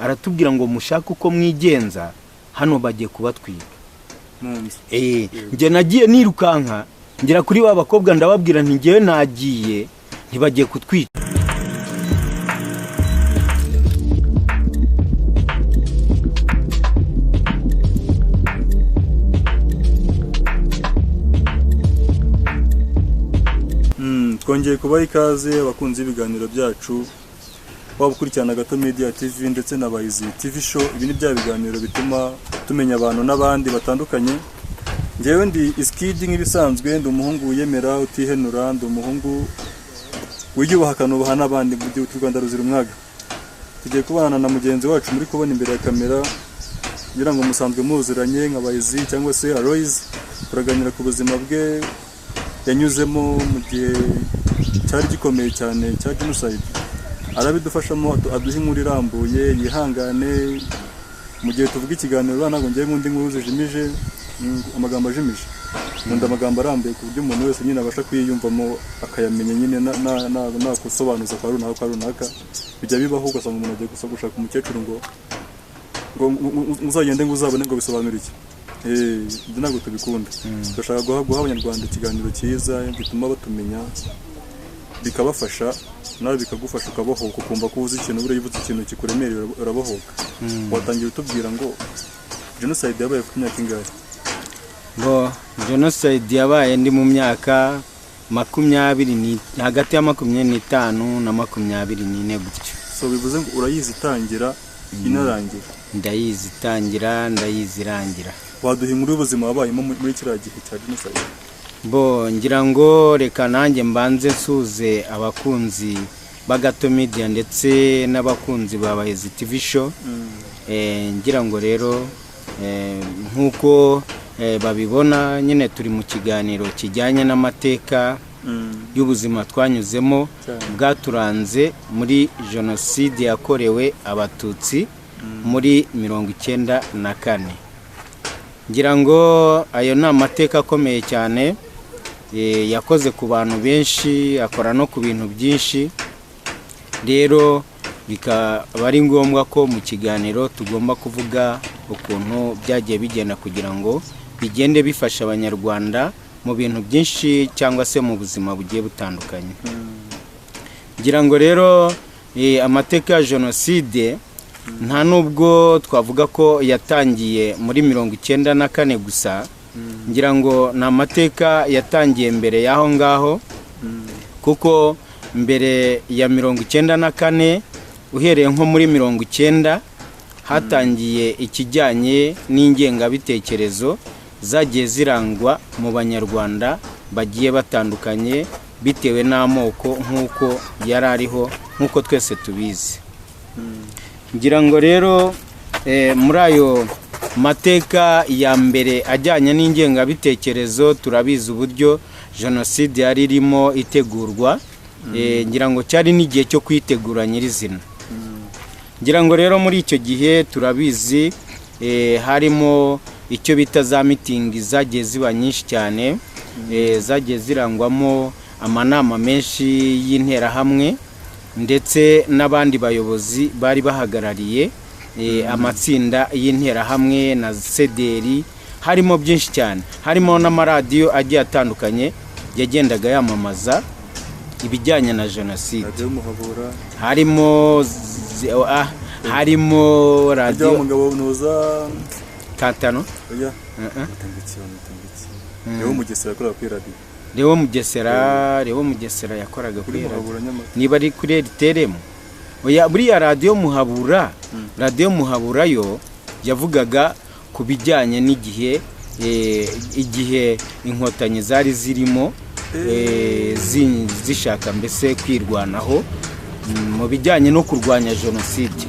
Aratubwira ngo mushake uko mwigenza, hano bagiye kubatwika. Njye nagiye nirukanka ngera kuri ba bakobwa, ndababwira nti ngewe nagiye, ntibagiye kutwica. Twongeye kubaha ikaze abakunzi b'ibiganiro byacu, waba ukurikirana Gato Media TV ndetse na Bahizi TV Show. Ibi ni bya biganiro bituma tumenya abantu n'abandi batandukanye. Njyewe ndi Iskidi nk'ibisanzwe, ndi umuhungu wiyemera utihenura, ndi umuhungu wiyubaha akanubaha n'abandi mu gihugu cy'u Rwanda ruzira umwaga. Tugiye kubana na mugenzi wacu muri kubona imbere ya kamera, ngira ngo musanzwe muziranye nka Bahizi cyangwa se Aloys. Turaganira ku buzima bwe yanyuzemo mu gihe cyari gikomeye cyane cya genocide. Arabidufashamo, aduha inkuru irambuye, yihangane mu gihe tuvuga ikiganiro. Ntabwo ngiye nkunda inkuru zijimije, amagambo ajimije, nkunda amagambo arambuye ku buryo umuntu wese nyine abasha kuyiyumvamo akayamenya nyine nta gusobanuza kwa runaka kwa runaka. Bijya bibaho ugasanga umuntu agiye gusa gushaka umukecuru ngo uzagende ngo uzabone ngo bisobanure iki. Ibyo ntabwo tubikunda. Turashaka guha abanyarwanda ikiganiro cyiza gituma batumenya, bikabafasha, nawe bikagufasha ukabohoka, ukumva ko uzi ikintu. Buriya iyo uvuze ikintu kikuremereye urabohoka. Watangira utubwira ngo genocide yabaye ku myaka ingahe? Ngo genocide yabaye ndi mu myaka 20 ni hagati ya 25 na 24 gutyo. So bivuze ngo urayizi itangira inarangira? Ndayizi itangira, ndayizi irangira. Waduha inkuru y'ubuzima wabayemo muri kiriya gihe cya genocide? Bo, ngira ngo reka nanjye mbanze nsuze abakunzi ba Gato Media ndetse n'abakunzi ba Bahizi TV Show. Ngira ngo rero nk'uko babibona nyine, turi mu kiganiro kijyanye n'amateka y'ubuzima twanyuzemo bwaturanze muri jenoside yakorewe Abatutsi muri 94. Ngira ngo ayo ni amateka akomeye cyane, yakoze ku bantu benshi, akora no ku bintu byinshi. Rero bikaba ari ngombwa ko mu kiganiro tugomba kuvuga ukuntu byagiye bigenda, kugira ngo bigende bifasha Abanyarwanda mu bintu byinshi cyangwa se mu buzima bugiye butandukanye. Ngira ngo rero amateka ya jenoside nta nubwo twavuga ko yatangiye muri 94 gusa. Ngira ngo ni amateka yatangiye mbere y'aho ngaho, kuko mbere ya 94, uhereye nko muri 90, hatangiye ikijyanye n'ingengabitekerezo zagiye zirangwa mu Banyarwanda bagiye batandukanye bitewe n'amoko nk'uko yari ariho, nk'uko twese tubizi. Ngira ngo rero muri ayo mateka ya mbere ajyanye n'ingengabitekerezo, turabizi uburyo jenoside yari irimo itegurwa. Ngira ngo cyari n'igihe cyo kuyitegura nyirizina. Ngira ngo rero muri icyo gihe turabizi, harimo icyo bita za mitingi zagiye ziba nyinshi cyane, zagiye zirangwamo amanama menshi y'interahamwe ndetse n'abandi bayobozi bari bahagarariye amatsinda y'interahamwe na sederi. Harimo byinshi cyane, harimo n'amaradiyo agiye atandukanye yagendaga yamamaza ibijyanye na jenoside. Radiyo Muhabura. Harimo harimo radiyo radiyo mugabo nuza Kantano. Oya. Leo Mugesera yakoraga kuri radiyo. Leo Mugesera, Leo Mugesera yakoraga kuri kuri radiyo Muhabura Nyamata. Niba ari kuri RTRM, oya, buriya radiyo Muhabura, radiyo Muhabura yo yavugaga ku bijyanye n'igihe, igihe Inkotanyi zari zirimo zishaka mbese kwirwanaho, mu bijyanye no kurwanya jenoside.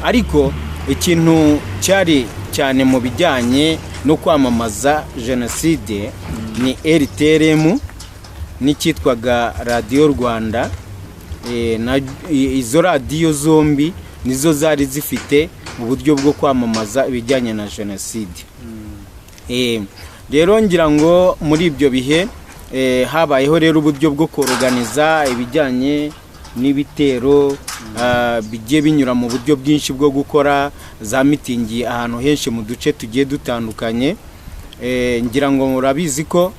Ariko ikintu cyari cyane mu bijyanye no kwamamaza jenoside ni RTRM n'icyitwaga Radiyo Rwanda. Izo radiyo zombi nizo zari zifite uburyo bwo kwamamaza ibijyanye na jenoside. Rero ngira ngo muri ibyo bihe habayeho rero uburyo bwo koroganiza ibijyanye n'ibitero bigiye binyura mu buryo bwinshi bwo gukora za mitingi ahantu henshi mu duce tugiye dutandukanye. Ngira ngo murabizi ko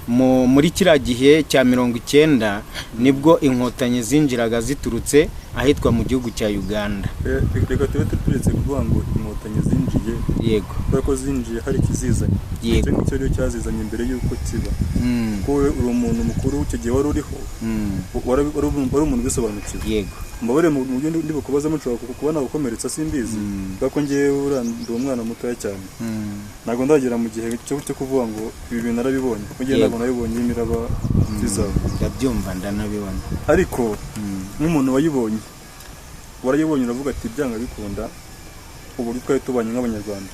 muri kiriya gihe cya 90 nibwo inkotanyi zinjiraga ziturutse ahitwa mu gihugu cya Uganda. Reka tube turetse kuvuga ngo inkotanyi zinjiye, yego, kubera ko zinjiye hari ikizizanye. Yego. Icyo ngicyo rero cyazizanye mbere y'uko kiba, kuko wowe uri umuntu mukuru, icyo gihe wari uriho, wari umuntu ubisobanukiwe. Yego. Mbabare mu buryo ndi bukubazamo nshobora kuba nagukomeretsa simbizi, kubera ko ngewe ndi umwana mutoya cyane, ntabwo ndagera mu gihe cyo kuvuga ngo ibi bintu narabibonye, kuko ngewe ntabwo nabibonye imiraba bizaba. Ndabyumva, ndanabibona. Ariko nk'umuntu wayibonye, warayibonye uravuga ati byanga bikunda uburyo twari tubanye nk'Abanyarwanda.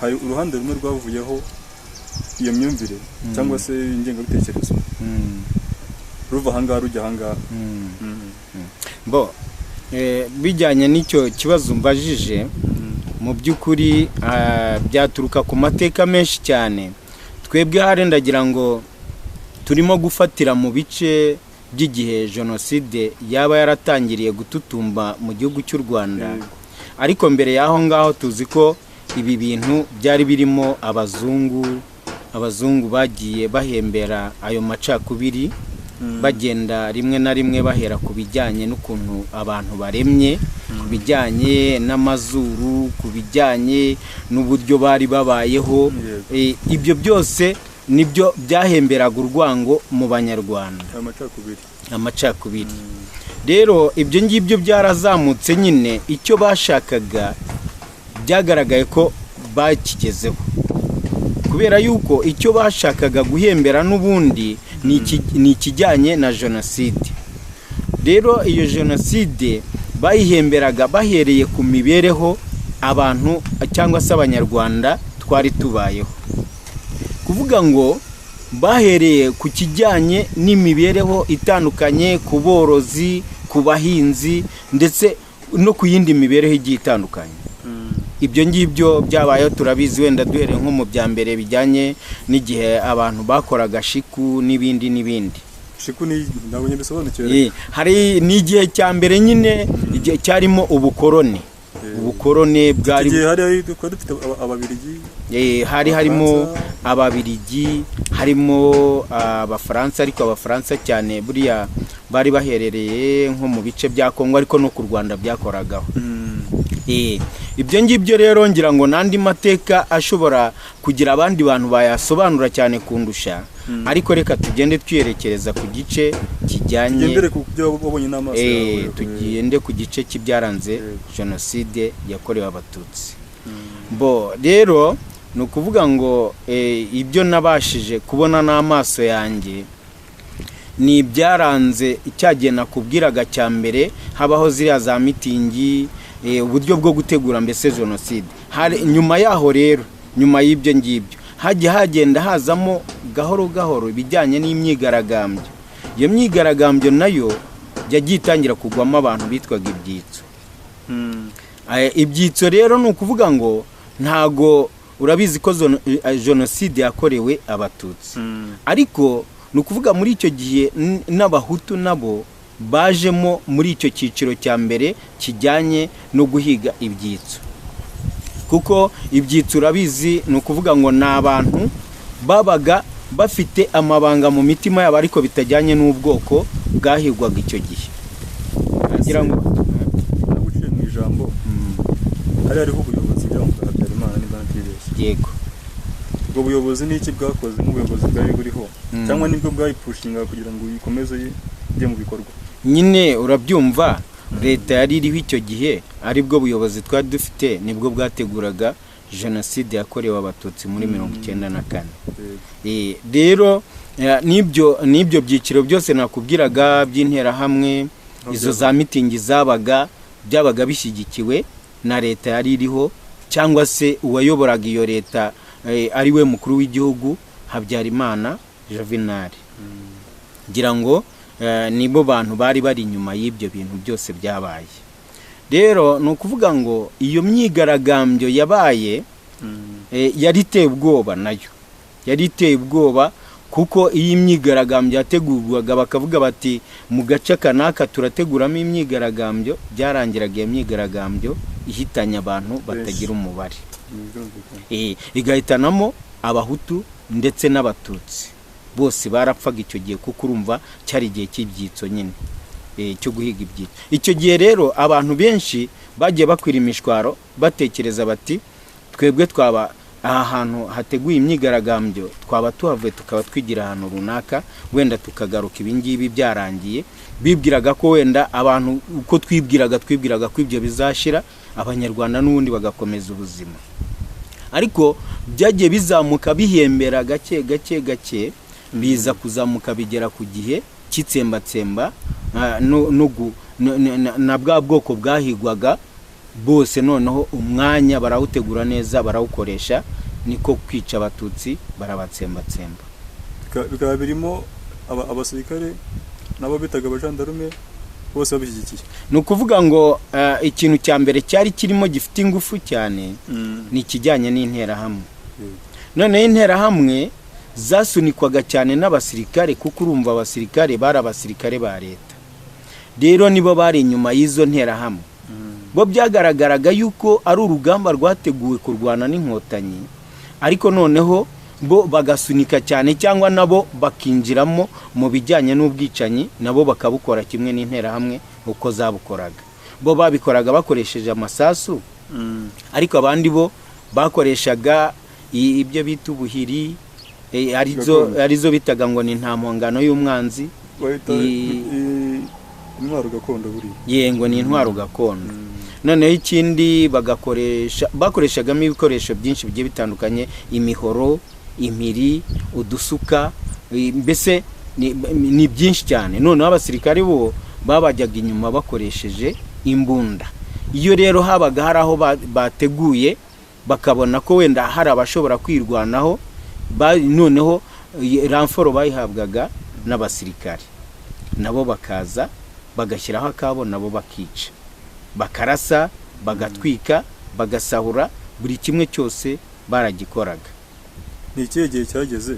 Hari uruhande rumwe rwavuyeho iyo myumvire cyangwa se ingengabitekerezo, ruva ahangaha rujya ahangaha. Bo bijyanye n'icyo kibazo mbajije, mu by'ukuri byaturuka ku mateka menshi cyane. Twebwe hari ndagira ngo turimo gufatira mu bice by'igihe jenoside yaba yaratangiriye gututumba mu gihugu cy'u Rwanda. Ariko mbere y'aho ngaho tuzi ko ibi bintu byari birimo abazungu bagiye bahembera ayo macakubiri, bagenda rimwe na rimwe bahera ku bijyanye n'ukuntu abantu baremye, ku bijyanye n'amazuru, ku bijyanye n'uburyo bari babayeho. Ibyo byose nibyo byahemberaga urwango mu Banyarwanda, amacakubiri. Rero ibyo ngibyo byarazamutse nyine, icyo bashakaga byagaragaye ko bakigezeho, kubera yuko icyo bashakaga guhembera n'ubundi ni ikijyanye na jenoside. Rero iyo jenoside bayihemberaga bahereye ku mibereho abantu cyangwa se Abanyarwanda twari tubayeho. Kuvuga ngo bahereye ku kijyanye n'imibereho itandukanye, ku borozi, ku bahinzi, ndetse no ku yindi mibereho igiye itandukanye. Ibyo ngibyo byabayeho turabizi, wenda duhereye nko mu bya mbere bijyanye n'igihe abantu bakoraga shiku n'ibindi n'ibindi. Shiku ni ntabwo nyabisobanukiwe. Hari n'igihe cya mbere nyine igihe cyarimo ubukoroni. Ubukoroni bwari igihe hari dufite Ababirigi, hari harimo Ababirigi, harimo Abafaransa, ariko Abafaransa cyane buriya bari baherereye nko mu bice bya Kongo, ariko no ku Rwanda byakoragaho. Ibyo ngibyo rero ngira ngo n'andi mateka ashobora kugira abandi bantu bayasobanura cyane kundusha, ariko reka tugende twiyerekereza ku gice kijyanye, tugende ku gice cy'ibyaranze jenoside yakorewe Abatutsi. Bo rero ni ukuvuga ngo ibyo nabashije kubona n'amaso yanjye ni ibyaranze icyagiye nakubwiraga cya mbere, habaho ziriya za mitingi, uburyo bwo gutegura mbese jenoside. Nyuma yaho rero, nyuma y'ibyo ngibyo hajya hagenda hazamo gahoro gahoro ibijyanye n'imyigaragambyo. Iyo myigaragambyo nayo yagiye itangira kugwamo abantu bitwaga ibyitso. Ibyitso rero ni ukuvuga ngo ntago urabizi ko jenoside yakorewe Abatutsi, ariko ni ukuvuga muri icyo gihe n'Abahutu nabo bajemo muri icyo cyiciro cya mbere kijyanye no guhiga ibyitso. Kuko ibyitso urabizi ni ukuvuga ngo ni abantu babaga bafite amabanga mu mitima yabo, ariko bitajyanye n'ubwoko bwahigwaga icyo gihe. Ngira ngo naguciye mu ijambo, hari hariho ubuyobozi bwa Habyarimana niba ntibeshye. Yego. Ubwo buyobozi ni iki bwakoze nk'ubuyobozi bwari buriho, cyangwa nibwo bwayipushinga kugira ngo ikomeze ijye mu bikorwa? Nyine urabyumva, leta yari iriho icyo gihe, aribwo buyobozi twari dufite, nibwo bwateguraga jenoside yakorewe Abatutsi muri 94. Rero n'ibyo byiciro byose nakubwiraga by'interahamwe, izo za mitingi zabaga byabaga bishyigikiwe na leta yari iriho, cyangwa se uwayoboraga iyo leta ari we mukuru w'igihugu Habyarimana Juvenal. Ngira ngo nibo bantu bari bari inyuma y'ibyo bintu byose byabaye. Rero ni ukuvuga ngo iyo myigaragambyo yabaye yari iteye ubwoba, nayo yari iteye ubwoba, Kuko iyo imyigaragambyo yategurwaga bakavuga bati mu gace kanaka turateguramo imyigaragambyo, byarangiraga iyo myigaragambyo ihitanye abantu batagira umubare, igahitanamo abahutu ndetse n'abatutsi bose barapfaga icyo gihe, kuko urumva cyari igihe cy'ibyitso nyine, cyo guhiga ibyitso. Icyo gihe rero abantu benshi bagiye bakwira imishwaro batekereza bati twebwe twaba aha hantu hateguye imyigaragambyo, twaba tuhavuye tukaba twigira ahantu runaka, wenda tukagaruka ibingibi byarangiye. Bibwiraga ko wenda abantu uko twibwiraga ko ibyo bizashira, abanyarwanda n'ubundi bagakomeza ubuzima. Ariko byagiye bizamuka bihembera gake gake gake, biza kuzamuka bigera ku gihe cy'itsembatsemba na bwa bwoko bwahigwaga bose. Noneho umwanya barawutegura neza barawukoresha, niko kwica abatutsi barabatsembatsemba. Bikaba birimo abasirikare nabo bitaga abajandarume bose babishyigikiye. Ni ukuvuga ngo ikintu cya mbere cyari kirimo gifite ingufu cyane ni ikijyanye n'interahamwe. Noneho interahamwe zasunikwaga cyane n'abasirikare, kuko urumva abasirikare bari abasirikare ba leta, rero nibo bari inyuma y'izo nterahamwe. Bo byagaragaraga yuko ari urugamba rwateguwe kurwana n'inkotanyi, ariko noneho bo bagasunika cyane, cyangwa nabo bakinjiramo mu bijyanye n'ubwicanyi, nabo bakabukora kimwe n'interahamwe uko zabukoraga. Bo babikoraga bakoresheje amasasu, ariko abandi bo bakoreshaga ibyo bita ubuhiri, arizo bitaga ngo ni nta mpongano y'umwanzi, intwaro gakondo buriya. Yego, ni intwaro gakondo. Noneho ikindi bakoreshagamo ibikoresho byinshi bigiye bitandukanye, imihoro, impiri, udusuka, mbese ni byinshi cyane. Noneho abasirikare bo babajyaga inyuma bakoresheje imbunda. Iyo rero habaga hari aho bateguye bakabona ko wenda hari abashobora kwirwanaho, noneho ramforo bayihabwaga n'abasirikare, nabo bakaza bagashyiraho akabo, nabo bakica, bakarasa, bagatwika, bagasahura, buri kimwe cyose baragikoraga. Ni ikihe gihe cyageze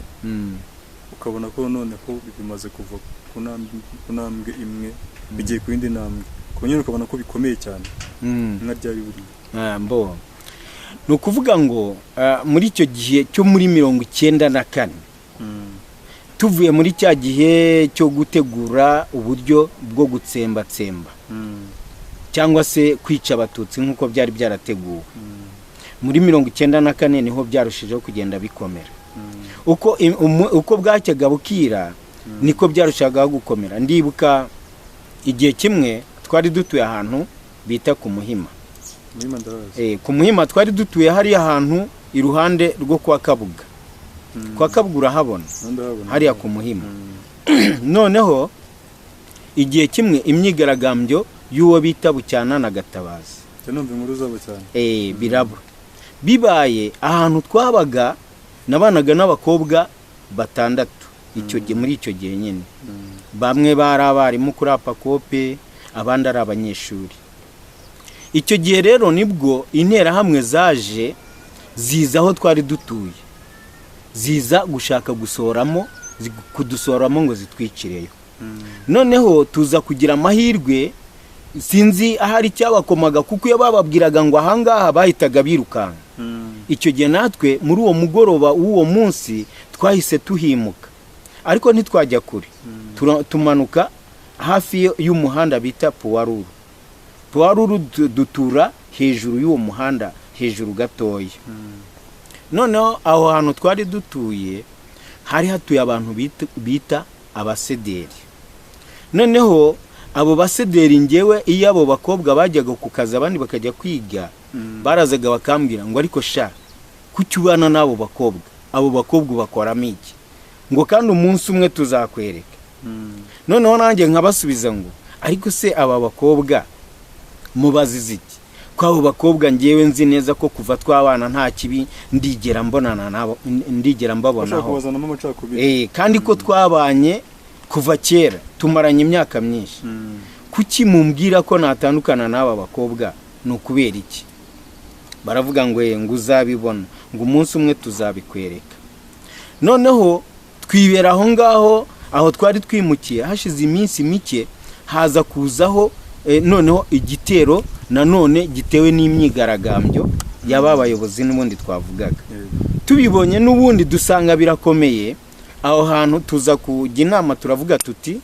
ukabona ko noneho bimaze kuva ku ntambwe imwe bigiye ku yindi ntambwe, nyine ukabona ko bikomeye cyane nka ryari buriya? Ni ukuvuga ngo muri icyo gihe cyo muri 94, tuvuye muri cya gihe cyo gutegura uburyo bwo gutsembatsemba cyangwa se kwica abatutsi nk'uko byari byarateguwe, muri 94 niho byarushijeho kugenda bikomera. Uko bwacyaga bukira niko byarushagaho gukomera. Ndibuka igihe kimwe twari dutuye ahantu bita ku Muhima. Ku Muhima twari dutuye hariya hantu iruhande rwo kwa Kabuga. Kwa Kabuga urahabona hariya ku Muhima. Noneho igihe kimwe imyigaragambyo y'uwo bita Bucyana na Gatabazi, biraba bibaye ahantu twabaga, nabanaga n'abakobwa batandatu icyo gihe, muri icyo gihe nyine bamwe bari abarimu kuri apakope, abandi ari abanyeshuri. Icyo gihe rero nibwo interahamwe zaje ziza aho twari dutuye, ziza gushaka gusoramo, kudusoramo ngo zitwikireyo. Noneho tuza kugira amahirwe, sinzi ahari cyabakomaga, kuko iyo bababwiraga ngo ahangaha bahitaga birukanka. Icyo gihe natwe muri uwo mugoroba w'uwo munsi twahise tuhimuka, ariko ntitwajya kure, tumanuka hafi y'umuhanda bita Puwaruru. Puwaruru dutura hejuru y'uwo muhanda, hejuru gatoya. Noneho aho hantu twari dutuye hari hatuye abantu bita abasederi. Noneho abo basederi, ngewe iyo abo bakobwa bajyaga ku kazi abandi bakajya kwiga, barazaga bakambwira ngo ariko sha kuki ubana n'abo bakobwa, abo bakobwa bakoramo iki, ngo kandi umunsi umwe tuzakwereka. Noneho nanjye nkabasubiza ngo ariko se aba bakobwa mubazize iki, ko abo bakobwa ngewe nzi neza ko kuva twabana nta kibi ndigera mbonana nabo, ndigera mbabonaho, kandi ko twabanye kuva kera tumaranye imyaka myinshi, kuki mumbwira ko natandukana n'aba bakobwa, ni ukubera iki? Baravuga ngo ngo uzabibona, ngo umunsi umwe tuzabikwereka. Noneho Twibera aho ngaho aho twari twimukiye. Hashize iminsi mike haza kuzaho noneho igitero nanone gitewe n'imyigaragambyo y'aba bayobozi n'ubundi twavugaga. Tubibonye n'ubundi dusanga birakomeye. Aho hantu tuza kujya inama, turavuga tuti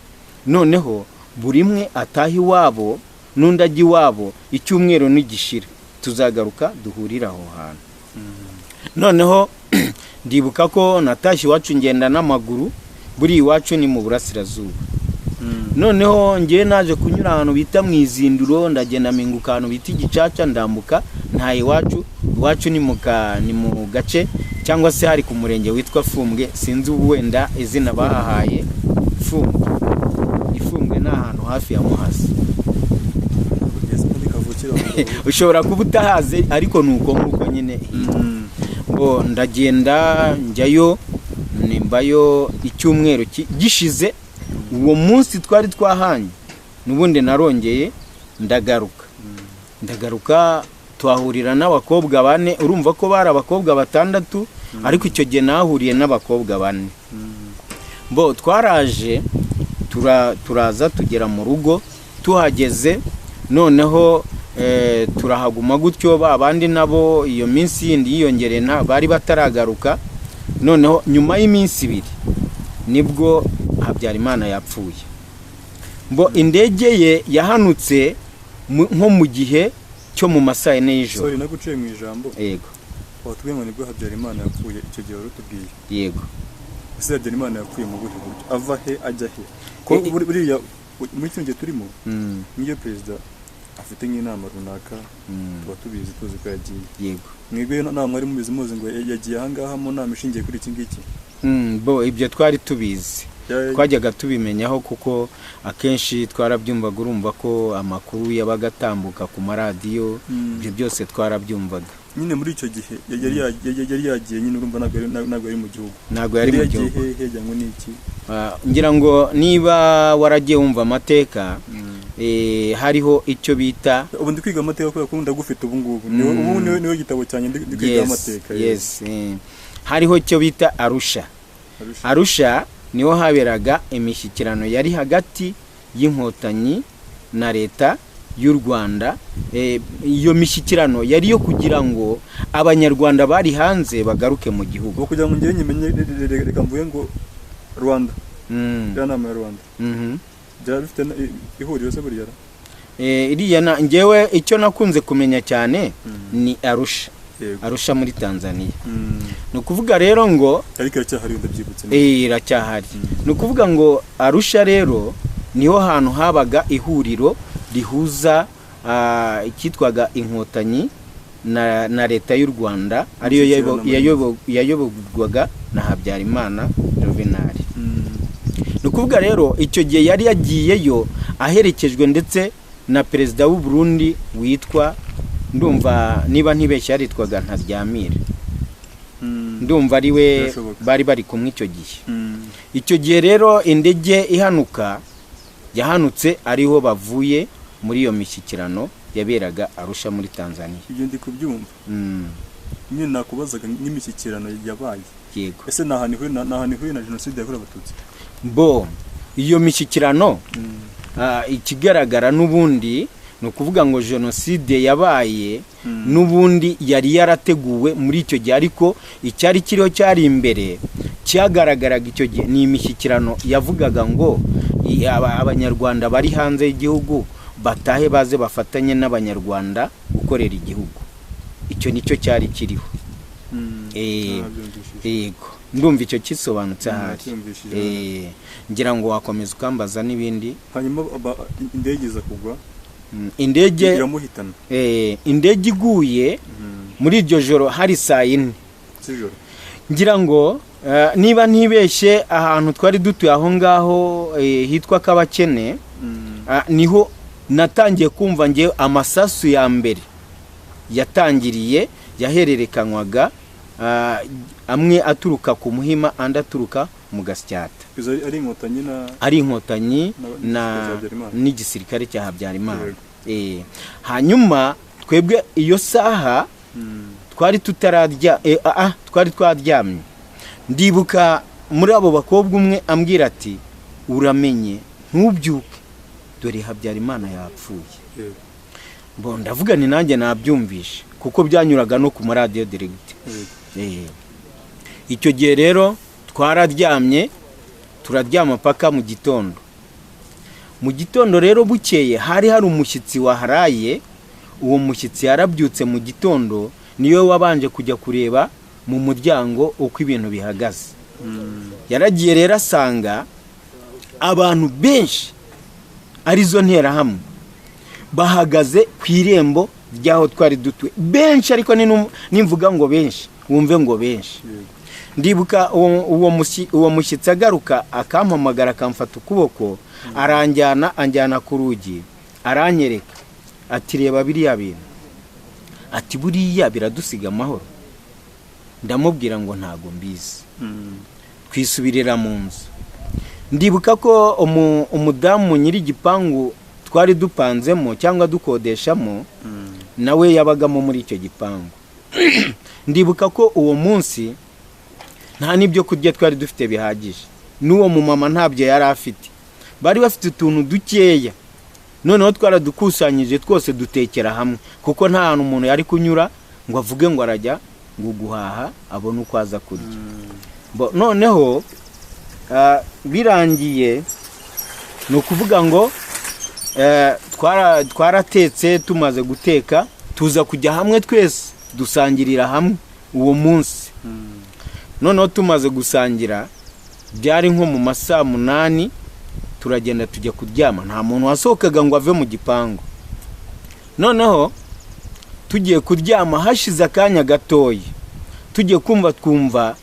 noneho buri umwe ataha iwabo n'undi ajya iwabo, icyumweru nigishira tuzagaruka duhurire aho hantu. Noneho ndibuka ko natashye iwacu ngenda n'amaguru, buri iwacu ni mu burasirazuba. Noneho ngewe naje kunyura ahantu bita mu Izinduro, ndagenda mpinguka ahantu bita Igicaca, ndambuka nta iwacu. Iwacu ni mu gace cyangwa se hari ku murenge witwa Fumbwe, sinzi ubu wenda izina bahahaye Fumbwe. Ifumbwe ni ahantu hafi ya Muhazi. Ushobora kuba utahazi ariko ni uko nguko nyine hitwa. Ngo ndagenda njyayo, nimbayo icyumweru gishize. Uwo munsi twari twahanye n'ubundi narongeye ndagaruka tuhahurira n'abakobwa bane. Urumva ko bari abakobwa batandatu, ariko icyo gihe nahuriye n'abakobwa bane. Bo twaraje turaza tugera mu rugo. Tuhageze noneho turahaguma gutyo, ba bandi nabo iyo minsi yindi yiyongereye bari bataragaruka. Noneho nyuma y'iminsi ibiri nibwo Habyarimana yapfuye. Mbo indege ye yahanutse nko mu gihe cyo mu masaa yine y'ijoro. Sorry naguciye mu ijambo. Yego. Watubwiye ngo nibwo Habyarimana yapfuye, icyo gihe wari utubwiye. Yego. Ese Habyarimana yapfuye mu buhe buryo? Ava he ajya he? Ko buriya muri kino gihe turimo n'iyo perezida afite nk'inama runaka tuba tubizi, tuzi ko yagiye. Yego. Mwebwe nta mwari mubizi, muzi ngo yagiye ahangaha mu nama ishingiye kuri iki ngiki? Bo ibyo twari tubizi, twajyaga tubimenyaho kuko akenshi twarabyumvaga. Urumva ko amakuru yabaga atambuka ku maradiyo, ibyo byose twarabyumvaga. Nyine muri icyo gihe yari yagiye nyine, urumva ntabwo yari mu gihugu. Ntabwo yari mu gihugu. Yagiye hehe ngo ni iki? Ngira ngo niba waragiye wumva amateka, hariho icyo bita ubu ndi kwiga amateka kubera ko ndagufite ubu ngubu. Ubu niwe gitabo cyanjye ndi kwiga amateka. Yes. Hariho icyo bita Arusha. Arusha niho haberaga imishyikirano yari hagati y'Inkotanyi na leta y'u Rwanda. Iyo mishyikirano yari yo kugira ngo Abanyarwanda bari hanze bagaruke mu gihugu. Kugira ngo ngewe nyimenye, reka mvuge ngo Rwanda, ya nama ya Rwanda byaba bifite ihuriro se buriya? Iriya ngewe icyo nakunze kumenya cyane ni Arusha. Arusha muri Tanzania. Ni ukuvuga rero ngo ariko iracyahari, ndabyibutse. Iracyahari. Ni ukuvuga ngo Arusha rero niho hantu habaga ihuriro rihuza icyitwaga Inkotanyi na leta y'u Rwanda, ariyo yayoborwaga na Habyarimana Juvenal. Ni ukuvuga rero icyo gihe yari yagiyeyo aherekejwe ndetse na perezida w'u Burundi witwa, ndumva niba ntibeshya yaritwaga Ntaryamira. Ndumva ari we bari bari kumwe icyo gihe. Icyo gihe rero indege ihanuka yahanutse ariho bavuye muri iyo mishyikirano yaberaga Arusha muri Tanzania. Ibyo ndi kubyumva. Nyine nakubazaga n'imishyikirano yabaye. Yego. Ese nahantu ihuye na jenoside yakorewe Abatutsi? Bo iyo mishyikirano ikigaragara n'ubundi ni ukuvuga ngo jenoside yabaye n'ubundi yari yarateguwe muri icyo gihe, ariko icyari kiriho cyari imbere cyagaragaraga icyo gihe ni imishyikirano yavugaga ngo Abanyarwanda bari hanze y'igihugu batahe baze bafatanye n'Abanyarwanda gukorera igihugu. Icyo nicyo cyari kiriho. Yego, ndumva icyo kisobanutse ahari. Ngira ngo wakomeza ukambaza n'ibindi. Hanyuma indege iza kugwa, indege iramuhitana. Indege iguye muri iryo joro hari saa yine z'ijoro. Ngira ngo niba ntibeshye ahantu twari dutuye aho ngaho hitwa Kabakene, niho natangiye kumva ngewe amasasu ya mbere yatangiriye, yahererekanywaga amwe aturuka ku Muhima andi aturuka mu Gasyata. Ari Inkotanyi na n'igisirikare cya Habyarimana. Hanyuma twebwe iyo saha twari tutararya, twari twaryamye. Ndibuka muri abo bakobwa umwe ambwira ati uramenye ntubyuke dore Habyarimana yapfuye. Yego. Bo ndavuga ni nanjye nabyumvishe kuko byanyuraga no ku maradiyo direct. Yego. Icyo gihe rero twararyamye, turaryama paka mu gitondo. Mu gitondo rero bukeye hari hari umushyitsi waharaye. Uwo mushyitsi yarabyutse mu gitondo, niwe wabanje kujya kureba mu muryango uko ibintu bihagaze. Yaragiye rero asanga abantu benshi arizo nterahamwe bahagaze ku irembo ry'aho twari dutuye benshi, ariko nimvuga ngo benshi wumve ngo benshi. Yego. Ndibuka uwo mushyitsi agaruka akampamagara, akamfata ukuboko, aranjyana, anjyana ku rugi, aranyereka ati reba biriya bintu, ati buriya biradusiga amahoro. Ndamubwira ngo ntago mbizi. Twisubirira mu nzu. Ndibuka ko umudamu nyiri igipangu twari dupanzemo cyangwa dukodeshamo, nawe yabagamo muri icyo gipangu. Ndibuka ko uwo munsi nta n'ibyo kurya twari dufite bihagije, n'uwo mumama ntabyo yari afite, bari bafite utuntu dukeya. Noneho twaradukusanyije twose dutekera hamwe, kuko nta hantu umuntu yari kunyura ngo avuge ngo arajya ngo guhaha abone uko aza kurya. Noneho birangiye, ni ukuvuga ngo twaratetse, tumaze guteka tuza kujya hamwe twese dusangirira hamwe uwo munsi. Noneho tumaze gusangira byari nko mu masaa 8, turagenda tujya kuryama, nta muntu wasohokaga ngo ave mu gipangu. Noneho tugiye kuryama hashize akanya gatoya, tugiye kumva twumva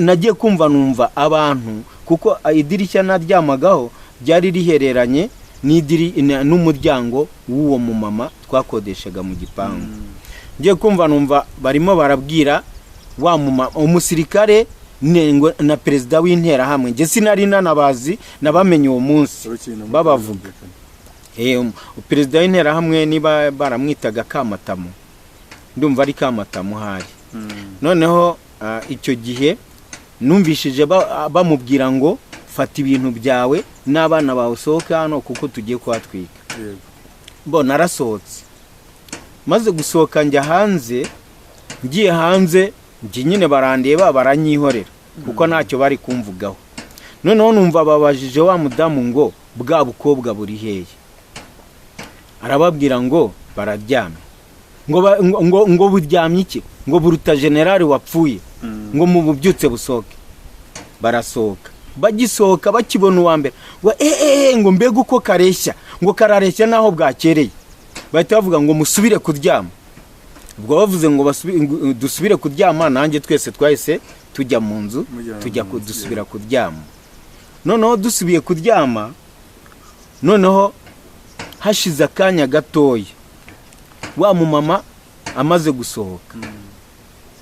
nagiye kumva numva abantu, kuko idirishya naryamagaho ryari rihereranye n'umuryango w'uwo mumama twakodeshaga mu gipangu. Ngiye kumva numva barimo barabwira wa mumama umusirikare na perezida w'interahamwe. Njye sinari nanabazi, nabamenye uwo munsi babavuga. Perezida w'interahamwe niba baramwitaga Kamatamu, ndumva ari Kamatamu hari. Noneho icyo gihe numvishije bamubwira ngo fata ibintu byawe n'abana bawe usohoke hano kuko tugiye kuhatwika. Bo narasohotse, maze gusohoka njya hanze, ngiye hanze njye nyine barandeba baranyihorera kuko ntacyo bari kumvugaho. Noneho numva babajije wa mudamu ngo bwa bukobwa buri hehe, arababwira ngo bararyamye, ngo buryamye iki, ngo buruta generali wapfuye, ngo mububyutse busohoke. Barasohoka, bagisohoka bakibona uwa mbere ngo ngo mbega uko kareshya, ngo karareshya naho bwakereye. Bahita bavuga ngo musubire kuryama. Ubwo bavuze ngo dusubire kuryama, nanjye twese twahise tujya mu nzu, tujya dusubira kuryama. Noneho dusubiye kuryama, noneho hashize akanya gatoya wa mumama amaze gusohoka,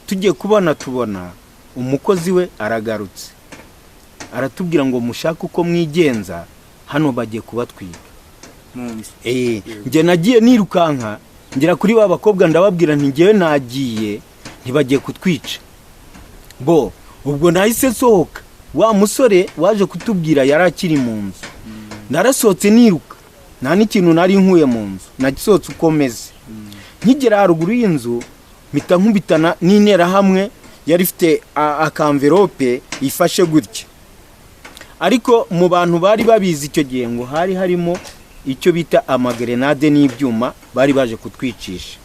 tugiye kubona tubona umukozi we aragarutse, aratubwira ngo mushake uko mwigenza hano bagiye kubatwika. Njye nagiye nirukanka ngera kuri ba bakobwa ndababwira nti ngewe nagiye ntibagiye kutwica. Bo ubwo nahise nsohoka, wa musore waje kutubwira yari akiri mu nzu. Narasohotse niruka, nta n'ikintu nari nkuye mu nzu, nagisohotse uko meze. Nkigera haruguru y'inzu mpita nkubitana n'interahamwe yari ifite akamverope ifashe gutya. Ariko mu bantu bari babizi icyo gihe ngo hari harimo icyo bita amagrenade n'ibyuma bari baje kutwicisha.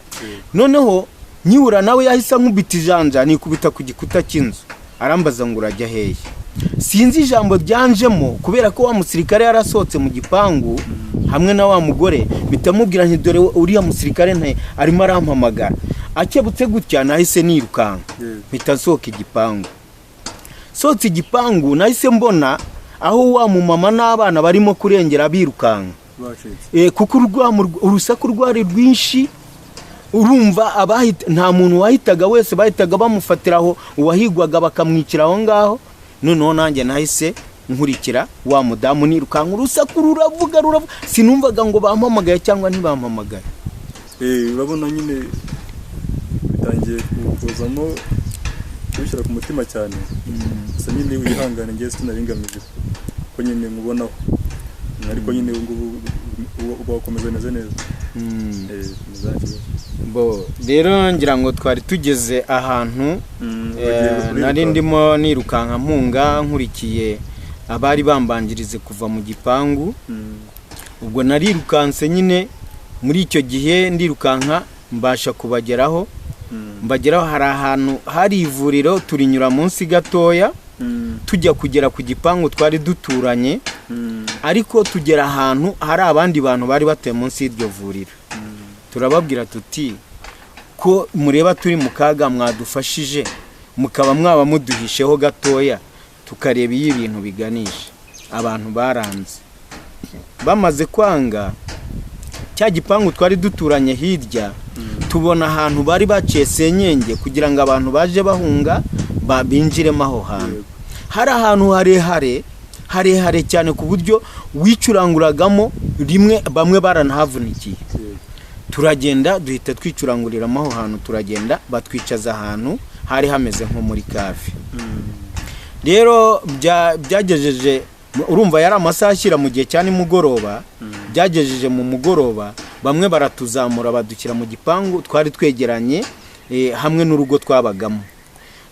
Noneho nyihura nawe yahise ankubita ijanja, nikubita ku gikuta cy'inzu, arambaza ngo urajya hehe. Sinzi ijambo ryanjemo kubera ko wa musirikare yarasohotse mu gipangu hamwe na wa mugore, bitamubwira nti dore uriya musirikare nte arimo arampamagara. Akebutse gutya nahise nirukanka mpita nsohoka igipangu. Sohotse igipangu nahise mbona aho wa mumama n'abana barimo kurengera birukanka. Kuko urusaku rwari rwinshi, urumva nta muntu wahitaga wese bahitaga bamufatiraho, uwahigwaga bakamwicira aho ngaho. Noneho nanjye nahise nkurikira wa mudamu nirukanka, urusaku ruravuga ruravuga, sinumvaga ngo bampamagaye cyangwa ntibampamagaye. Urabona nyine bitangiye kuzamo kubishyira ku mutima cyane. Gusa nyine wihangane, ngewe sinaringamije ko nyine nkubonaho, ariko nyine ubu ngubu uba wakomeza umeze neza. Nta kibazo. Bo rero ngira ngo twari tugeze ahantu Wagiye uriruka. Nari ndimo nirukanka mpunga nkurikiye abari bambanjirize kuva mu gipangu. Ubwo narirukanse nyine muri icyo gihe, ndirukanka mbasha kubageraho. Mbageraho hari ahantu hari ivuriro, turinyura munsi gatoya, tujya kugera ku gipangu twari duturanye, ariko tugera ahantu hari abandi bantu bari batuye munsi y'iryo vuriro. Turababwira tuti: "Ko mureba turi mu kaga, mwadufashije mukaba mwaba muduhisheho gatoya, tukareba iyo ibintu biganisha." Abantu baranze. Bamaze kwanga, cya gipangu twari duturanye hirya, tubona ahantu bari baciye senyenge kugira ngo abantu baje bahunga binjiremo. Aho hantu hari ahantu harehare harehare cyane, ku buryo wicuranguragamo rimwe, bamwe baranahavunikiye. Turagenda duhita twicuranguriramo aho hantu, turagenda batwicaza ahantu hari hameze nko muri cave. Rero byagejeje, urumva yari amasaha ashyira mu gihe cya nimugoroba, byagejeje mu mugoroba bamwe baratuzamura badushyira mu gipangu twari twegeranye, hamwe n'urugo twabagamo.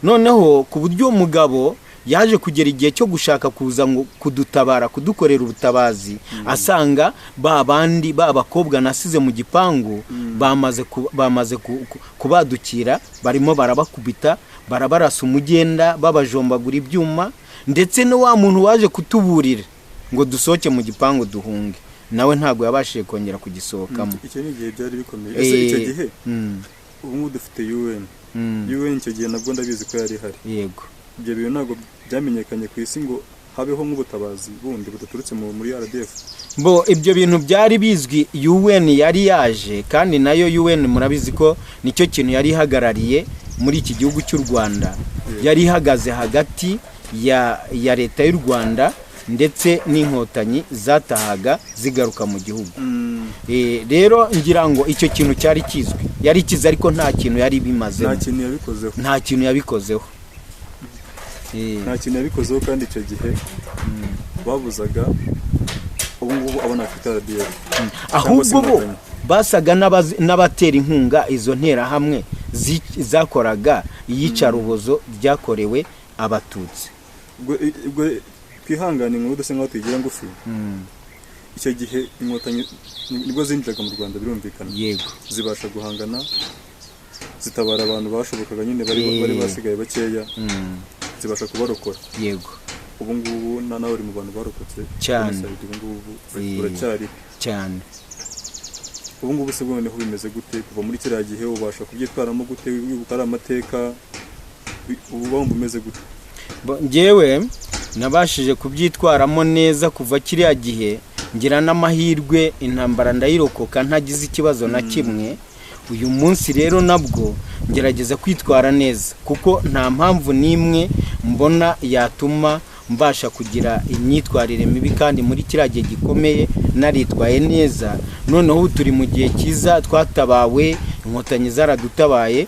Noneho ku buryo umugabo yaje kugera igihe cyo gushaka kuza ngo kudutabara, kudukorera ubutabazi, asanga ba bandi ba bakobwa nasize mu gipangu bamaze kubadukira, barimo barabakubita, barabarasa umugenda, babajombagura ibyuma, ndetse no wa muntu waje kutuburira ngo dusohoke mu gipangu duhunge, nawe ntabwo yabashije kongera kugisohokamo. Icyo ni igihe byari bikomeye. Ese icyo gihe, ubu ngubu dufite UN, UN icyo gihe nabwo ndabizi ko yari ihari. Yego. Ibyo bintu ntabwo byamenyekanye ku isi ngo habeho nk'ubutabazi bundi budaturutse muri RDF? Bo ibyo bintu byari bizwi, UN yari yaje, kandi nayo UN murabizi ko nicyo kintu yari ihagarariye muri iki gihugu cy'u Rwanda. Yari ihagaze hagati ya leta y'u Rwanda ndetse n'inkotanyi zatahaga zigaruka mu gihugu. Rero ngira ngo icyo kintu cyari kizwi, yari kizi, ariko nta kintu yari bimazemo. Nta kintu yabikozeho. Nta kintu yabikozeho. Nta kintu yabikozeho, kandi icyo gihe babuzaga ubu ngubu abona afite RDF cyangwa se Ahubwo bo Inkotanyi. basaga n'abatera inkunga izo nterahamwe zakoraga iyicarubozo ryakorewe Abatutsi. Ubwo twihangane, inkuru dusa nkaho tuyigira ngufi. Icyo gihe Inkotanyi nibwo zinjiraga mu Rwanda, birumvikana. Yego. Zibasha guhangana, zitabara abantu bashobokaga nyine bari bari basigaye bakeya, zibasha kubarokora. Yego. Ubu ngubu nawe uri mu bantu barokotse Cyane. Jenoside, ubu ngubu uracyari. Cyane. Ubu ngubu se noneho bimeze gute? Kuva muri kiriya gihe ubasha kubyitwaramo gute wibuka ari amateka? Ubu wumva umeze gute? Njyewe nabashije kubyitwaramo neza kuva kiriya gihe, ngira n'amahirwe intambara ndayirokoka ntagize ikibazo na kimwe. Uyu munsi rero nabwo ngerageza kwitwara neza, kuko nta mpamvu n'imwe mbona yatuma mbasha kugira imyitwarire mibi, kandi muri kiriya gihe gikomeye naritwaye neza. Noneho ubu turi mu gihe cyiza, twatabawe, Inkotanyi zaradutabaye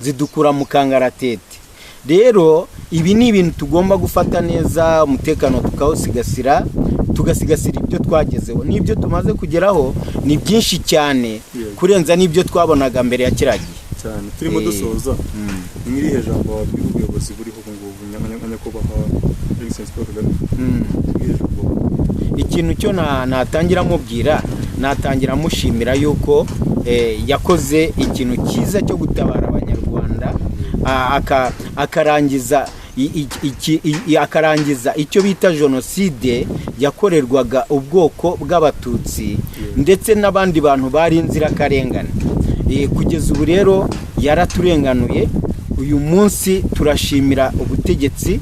zidukura mu kangaratete. Rero ibi ni ibintu tugomba gufata neza, umutekano tukawusigasira, tugasigasira ibyo twagezeho n'ibyo tumaze kugeraho ni byinshi cyane kurenza n'ibyo twabonaga mbere ya kiriya gihe. Cyane. Turimo dusoza, ni nk'irihe jambo wabwira ubuyobozi buriho ubu ngubu, nyakubahwa Excellency Paul Kagame? Ni irihe jambo? Ikintu cyo natangira mubwira, natangira mushimira yuko yakoze ikintu cyiza cyo gutabara Abanyarwanda, akarangiza akarangiza icyo bita jenoside yakorerwaga ubwoko bw'Abatutsi ndetse n'abandi bantu bari inzirakarengane. Kugeza ubu rero yaraturenganuye. Uyu munsi turashimira ubutegetsi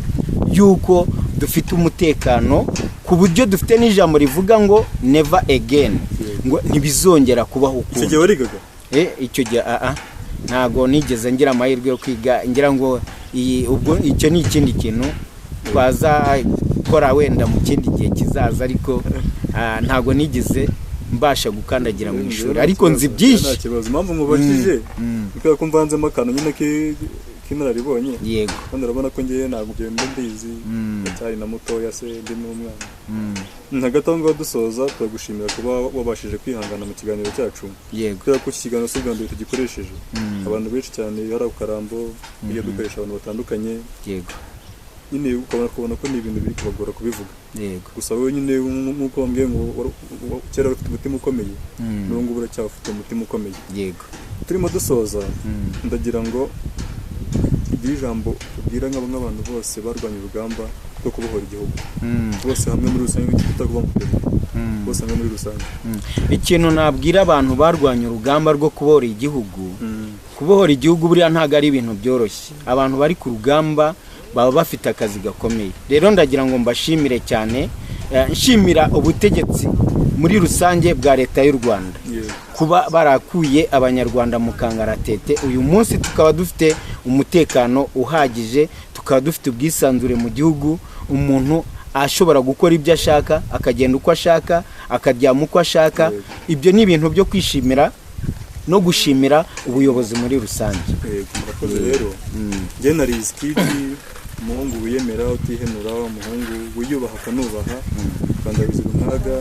yuko dufite umutekano, ku buryo dufite n'ijambo rivuga ngo "never again", ngo ntibizongera kubaho Icyo ukundi. gihe warigaga? Icyo gihe ntago nigeze ngira amahirwe yo kwiga. Ngira ngo iyi ubwo icyo ni ikindi kintu twazakora wenda mu kindi gihe kizaza, ariko ntago nigeze mbasha gukandagira mu ishuri, ariko nzi byinshi. Nta kibazo. Impamvu mubajije ni kubera ko mvanzemo akantu nyine. k'inararibonye. Yego. Kandi urabona ko ngewe ntabwo ibyo bintu mbizi, ndacyari na mutoya se, ndi n'umwana. Hagati aho ngaho dusoza, turagushimira kuba wabashije kwihangana mu kiganiro cyacu, kubera ko iki kiganiro si ubwa mbere tugikoresheje. Abantu benshi cyane hari ku Karambo tujya dukoresha abantu batandukanye, nyine ukabona kubona ko ni ibintu biri kubagora kubivuga. Gusa wowe nyine nk'uko wambwiye ngo kera wari ufite umutima ukomeye, n'ubu ngubu uracyafite umutima ukomeye. Turimo dusoza, ndagira ngo ugire ijambo ubwira nk'abantu bose barwanya urugamba rwo kubohora igihugu, bose hamwe muri rusange, tutakuba mu perezida, bose hamwe muri rusange. Ikintu nabwira abantu barwanya urugamba rwo kubohora igihugu, kubohora igihugu buriya ntabwo ari ibintu byoroshye. Abantu bari ku rugamba baba bafite akazi gakomeye. Rero ndagira ngo mbashimire cyane, nshimira ubutegetsi muri rusange bwa Leta y'u Rwanda kuba barakuye Abanyarwanda mu kangaratete. Uyu munsi tukaba dufite umutekano uhagije, tukaba dufite ubwisanzure mu gihugu, umuntu ashobora gukora ibyo ashaka, akagenda uko ashaka, akaryama uko ashaka. Ibyo ni ibintu byo kwishimira no gushimira ubuyobozi muri rusange. Yego, murakoze. Rero njye na Rizikidi, umuhungu wiyemera utihenura, umuhungu wiyubaha akanubaha, Rwanda Umwaga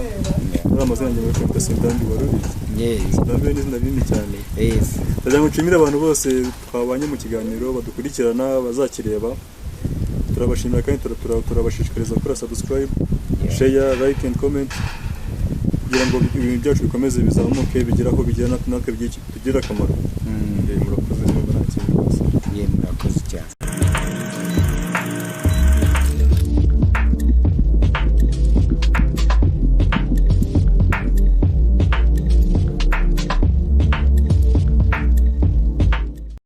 muri amazina yanjye muri kwita Sindambi, wari ubizi? Yes. Sindambi ni izina rinini cyane. Ndagira ngo nshimire abantu bose twabanye mu kiganiro, badukurikirana, bazakireba. Turabashimira kandi turabashishikariza gukora subscribe, share, like and comment kugira ngo ibintu byacu bikomeze bizamuke, bigere aho bigera, natwe tugire akamaro. Murakoze, nta kindi.